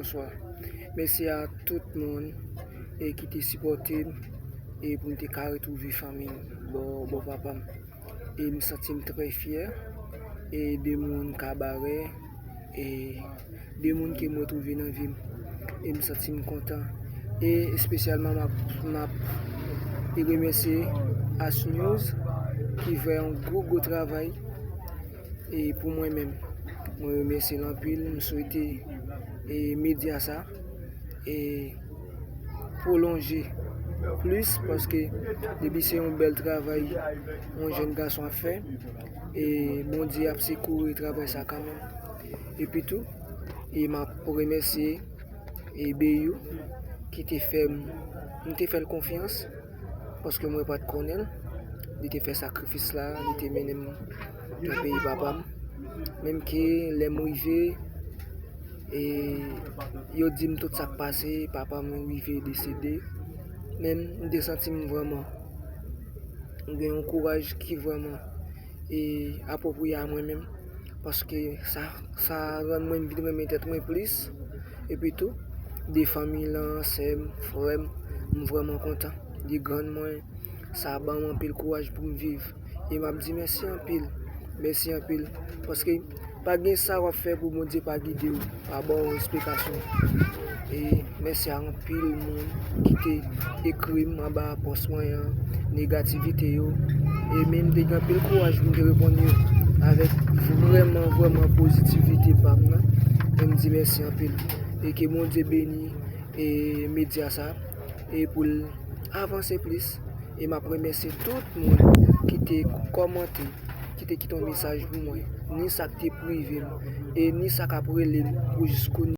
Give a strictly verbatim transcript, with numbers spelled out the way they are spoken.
Bonswa. Mèsi a tout moun e ki te sipòte m e pou m te ka retwouve fanmi m bò, bò papa m. E m santi m trè fyè e de moun Kabarè e de moun ke m retwouve nan vi m. E m santi m kontan. E espesyalman, m ap, m ap remèsye As News ki fè yon gwo, gwo travay e pou mwen menm. Mwen remèsye l anpil. M swete e medya sa e pwolonje plis, paske depi se yon bèl travay yon jèn gason ap fè, e Bondye ap sekoure travay sa kanmenm. Epi tou, e m ap remèsye e Beyou ki te fè m, m te fè l konfyans, paske mwen pa t konnen l. Li te fè sakrifis la, li te mennen m nan peyi papa m. Menm ke lè m rive, e yo di m tout sa k pase, papa m rive desede. Men m te santi m vrèman gen yon kouraj ki vrèman e apwopriye a mwen menm, paske sa, sa rann mwen vin renmen tèt mwen plis. Epi tou, de fanmi lan, sè m, frè m, m vrèman kontan. De grann mwen, sa ban m anpil kouraj pou m viv. E m ap di mèsi anpil, mèsi anpil, paske pa gen sa w ap fè pou Bondye pa gide w, pa ba w esplikasyon. E mèsi a anpil moun ki te ekri m anba pòs mwen an, negativite yo. E men m te gen anpil kouraj pou m te reponn yo avèk vrèman, vrèman pozitivite pa m nan. E m di mèsi anpil. E ke Bondye beni e medya sa e pou l avanse plis. E m ap remèsye tout moun ki te kòmante, ki te kite yon mesaj pou mwen, ni sa k te prive m, e ni sa k ap rele m pou jiskounye